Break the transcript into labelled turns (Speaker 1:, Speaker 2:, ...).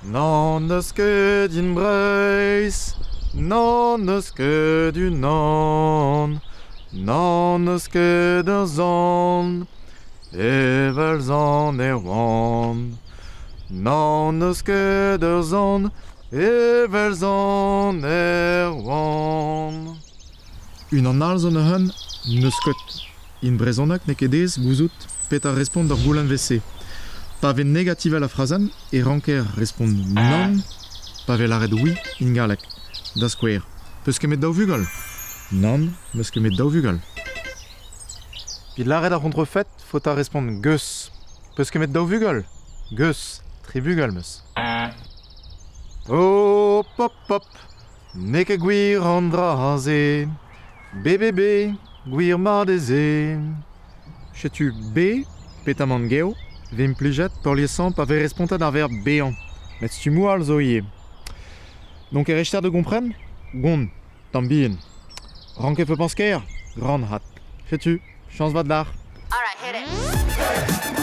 Speaker 1: N'en eus ket in Breizh, n'en eus ket unan, n'en eus ket ur sant, evel sant Erwan. N'en eus ket ur sant, evel sant Erwan. Unan all zo neuze, n'eus ket. In brezhoneg n'eo ket aes gouzout petra respont d'ur goulenn 'vez-se. Pa vez negativel ar frazenn e ranker respont nann pa vez lâret oui in galleg. Da skouer, 'peus ket met daou vugel? Nann, 'meus ket met daou vugel. Evit lâret ar c'hontrefed faota respont geus. 'Peus ket met daou vugel? Geus, tri bugel 'meus. Oh, pop, pop, n'eo ket gwir an dra-se. BBB, gwir mat ez eo. Setu B, petamant gev, 'vez implijet peurliesañ pa vez respontet ar verb bezañ, met stummoù all zo ivez. N'on ket rechter da gompren? Gont, tamm bihan. Ranket 'peus ker? Gran hat. Setu, chañs vat dac'h.
Speaker 2: All right, hit it.